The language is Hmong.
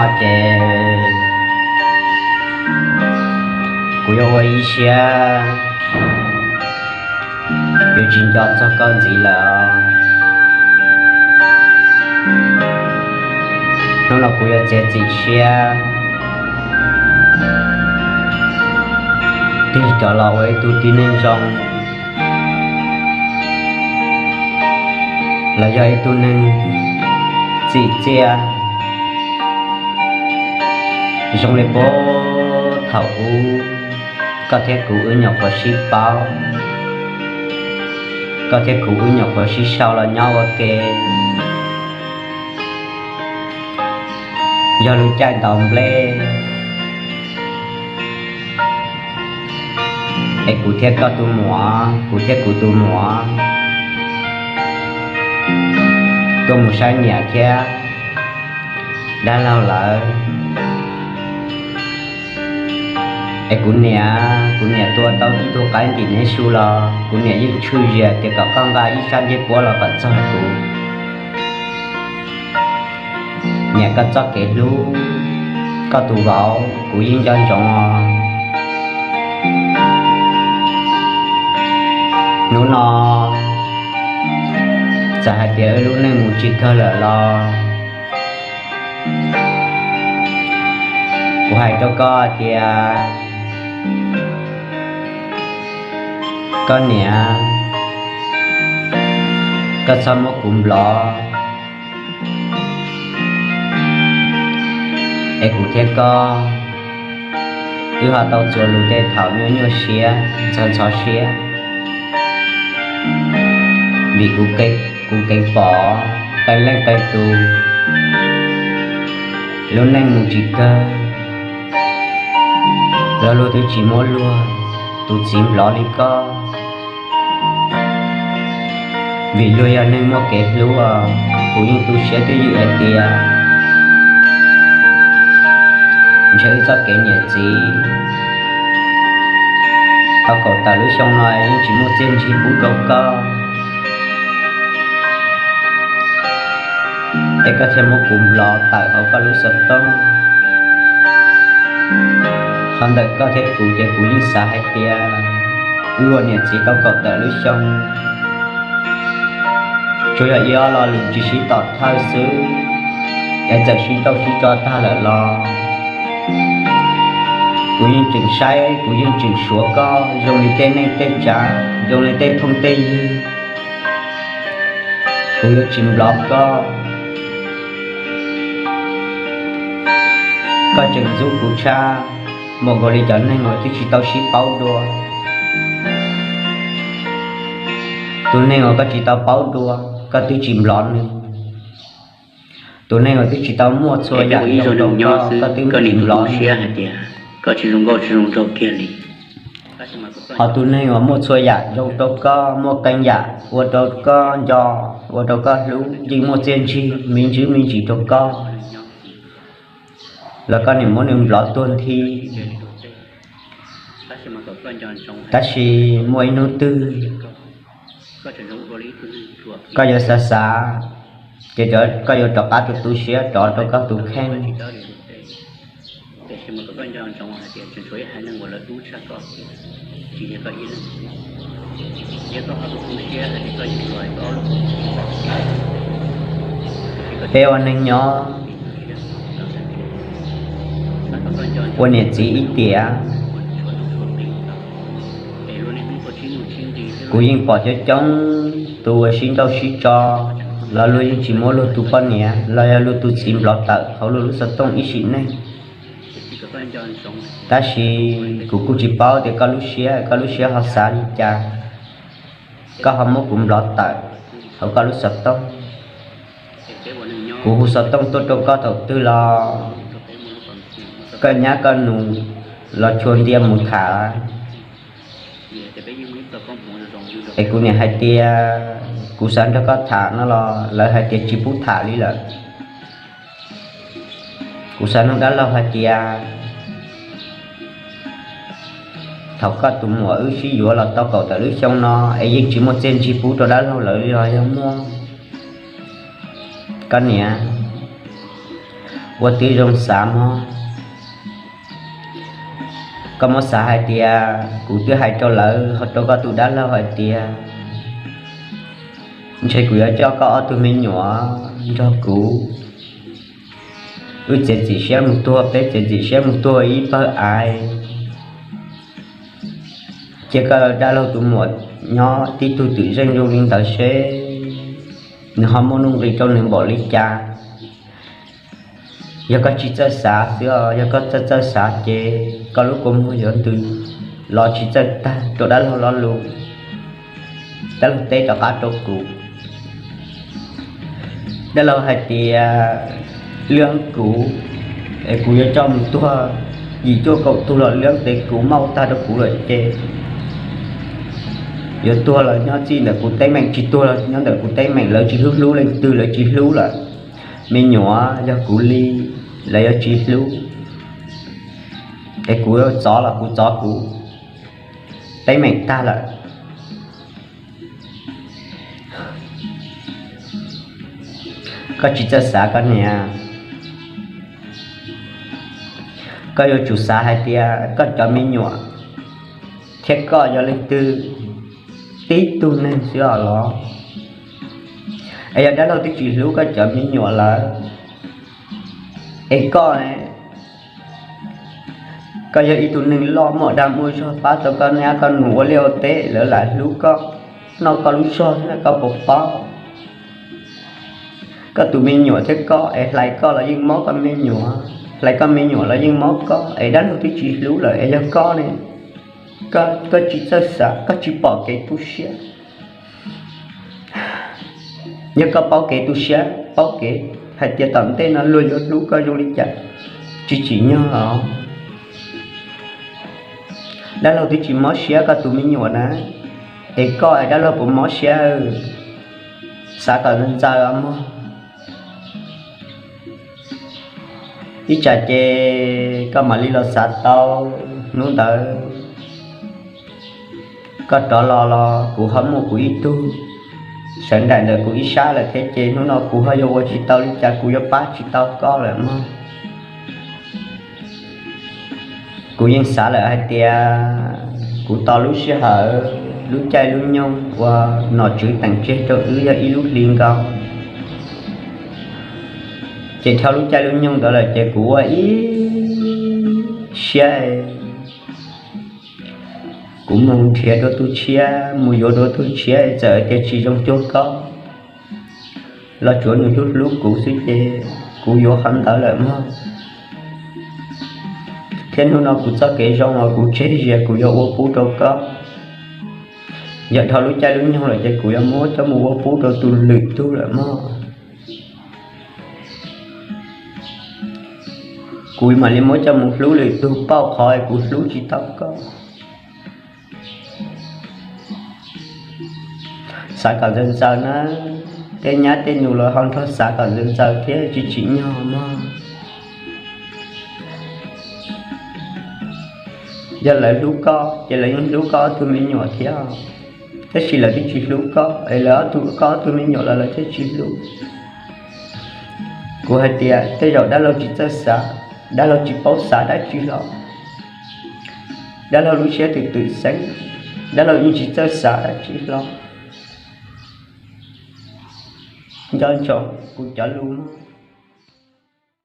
Ces kuv yuav ua ib siab yuav tsis nco txog koj ntxiv lawm. Hnub no kuv yuav txiav txim siab tig rov los ua ib tug tib neeg zoo, los yog ib tug neeg txim txiaj, zoo li puag thaum ub koj thiab kuv wb nyuam qhuav sib paub, koj thiab kuv wb nyuam qhuav sib sau los nyob ua ke. Yog lub caij ntaus nplej es kuv thiab koj tus muam, kuv thiab kuv tus muam tuaj mus saib niam thiab dab laug lawv. Es kuv niam, kuv niam tua tau ib tug qaib ntim neb su los kuv niam yeej tshwj zias tias kom koj nqa ib sab ncej puab los kom txog kuv. Niam, koj txoj kev hlub koj tus vauv kuv yeej nco ntsoov os. Hnub no txawm hais tias wb lub neej mus tsis kawg lawm los kuv hais rau koj tias, koj niam, koj txhob muab kuv nplov. Es kuv thiab koj wb ho tau txuas lus tej thaum nyuaj nyuaj siab, ntxhov ntxhov siab, vim kuv keev pom qee leej qee tus lub neej mus tsis kawg los luag twb tsis muab luag tus txiv nplov li koj. Vim luag yog neeg muaj kev hlub, kuv yeej tu siab twj ywm hais tias ntshe wb txoj kev niam txiv tau kaum tawm lub xyoo no yeej tsis muaj txiaj ntsig pub rau koj, es koj thiaj muab kuv nplov tawm hauv koj lub xov tooj. Qhov ntawm koj thiab kuv ces kuv yeej xav hais tias wb ua niam txiv tau kaum tawm lub xyoo, tsuas yog ib ob lo lus tsis sib tom thawj xwb, es txawm sib nrauj sib tso tag lawm los kuv yeej tseem saib, kuv yeej tseem suav koj zoo li tej neej tej tsav, zoo li tej phooj tej ywg. Kuv yuav tsis nplov koj. Koj tseem ntxub kuv tshaj npaum nkaus li cov neeg uas twb tsis tau sib paub dua. Tus neeg uas koj tsis tau paub dua, koj twb tsis nplov nws. Tus neeg uas twb tsis tau muaj txhua yam zoo rau koj, koj twb tsis nplov nws. Koj tsis zoo nkauj tsis zoo nraug kiag li. Ho tus neeg uas muaj txhua yam zoo rau koj, muaj qee yam ua rau koj nco, ua rau koj hlub, yeej muaj txiaj ntsig me ntsis me ntsis rau koj, los koj niam muab nws nplov tuag nthi. Tab sis muaj ib hnub twg koj yuav xav xav, ces koj yuav rov qab tu tu siab rov rau koj tus kheej. Peb ua neeg nyob ua niam txiv ib tiam, kuv yeej pom coob coob tus uas sib nrauj sib tso los luag yeej tsis muab luag tus poj niam los yog luag tus txiv nplov tawm hauv luag lub xov tooj ib sim neej. Tab sis kuv kuj tsis paub tias koj lub siab, koj lub siab ho xav li cas, koj ho muab kuv nplov tawm hauv koj lub xov tooj. Kuv hu xov tooj tuaj rau koj thaum twg los koj nyab koj nus los tshua ntia mus tham. Es kuv niam hais tias kuv xav nrog koj tham no los lawv hais tias tsis pub tham li lawm. Kuv xav nug dab laug hais tias thaum koj tus muam wb sib yuav los tau kaum tawm lub xyoo no es yeej tsis muaj txiaj ntsig pub rau dab laug lawv los yog muaj? Koj niam, Ua tib zoo xav mog, koj muab xav hais tias kuv twb hais rau lawv, hais rau koj tus dab laug hais tias ntshe kuv yuav coj koj ob tug me nyuam nrog kuv, wb txiav txim siab mus tuag, peb txiav txim siab mus tuag ib pawg av, cia koj dab laug tus muam nyob tib tug twm zeej zoo li ntawd seb nws ho muaj nuj nqis rau nws npaum li cas. Yog koj tsis txawj xav xwb os, yog koj txawj txawj xav ces koj lub kua muag yuav ntws los tsis txawj tag rau dab laug lo lus, dab laug teb rov qab rau kuv. Dab laug hais tias lwb kuv, es kuv yuav coj mus tuag yim cuaj kaum tug los lwb, ces kuv mauj tag rau kuv lawm ces yuav tuag los nyob txij ntawm kuv teeb meem, tsis tuag los nyob ntawm kuv teeb meem, lawv tsis hlub hlub leej twg, lawv tsis hlub lawm. Me nyuam yog kuv li, lawv yuav tsis hlub, es kuv yuav txov los kuv txov kuv, teeb meem tag lawm. Koj tsis txawj xav koj niam, koj yuav tsum xav hais tias koj cov me nyuam thiab koj yog leej twg, tib tug neeg xwb os los. Es yog dab laug twb tsis hlub koj cov me nyuam lawm, es koj, koj yog ib tug neeg loj muaj dag muaj zog pab tau koj niam koj nus ua liaj ua teb, lawv lam hlub koj, noj koj lub zog na, koj puas paub? Koj tus me nyuam thiab koj es hlais koj los yeej mob koj me nyuam, hlais koj me nyuam los yeej mob koj, es dab laug twb tsis hlub lawm es yog koj ne, koj tsis txawj xav, koj tsis pom kev tu siab. Yog koj paub kev tu siab, paub kev hais tias tom ntej no luag yuav hlub koj zoo li cas, tsis tsim nyog os. Dab laug twb tsis mob siab koj tus me nyuam na, es koj es dab laug puas mob siab? Xav kom ntxaws ntxaws mog. Ib tsam ces koj mam li los xav tau, hnub ntawd koj rov los los kuv ho muaj kuv ib tug sawv nraim ntawm kuv ib sab lawm thiab ces hnub no kuv ho yuav ua tsis tau li cas, kuv yuav pab tsis tau koj lawm mog. Kuv yeej xav lawm hais tias kuv tos lub sij hawm, lub caij lub nyoog uas nom tswv teem tseg rau wb yog ib lub hli nkaus, ces dhau lub caij lub nyoog ntawd lawm ces kuv ua ib siab, kuv mus nrhiav dua tus tshiab, mus yuav dua tus tshiab, txawm tias tsis zoo cuag koj los tsuav nws hlub hlub kuv xwb ces kuv yuav qhov ntawd lawm mog. Thiab hnub no kuv txoj kev zoo los kuv tseg zias kuv yuav ua pub rau koj. Yog dhau lub caij lub nyoog lawm ces kuv yuav muab coj mus ua pub rau tus lwm tug lawm mog. Kuv mam li muab coj mus hlub lwm tug pauj qhov kuv hlub tsis tau koj. Xav kom ntxaws ntxaws na, tej nyab tej nus los ho nrog xav kom ntxaws ntxaws thiab tsis tsim nyog mog. Yog lawv hlub koj ces lawv yeej hlub koj ob tug me nyuam thiab, tab sis lawv twb tsis hlub koj es lawv ob tug, koj ob tug me nyuam los lawv thiaj tsis hlub. Kuv hais tias tej zaum dab laug tsis txawj xav, dab laug tsis paub xav dab tsi hlo, dab laug lub siab twm twm xeeb, dab laug yeej tsis txawj xav dab tsi hlo. Nco ntsoov kuv cov lus mog.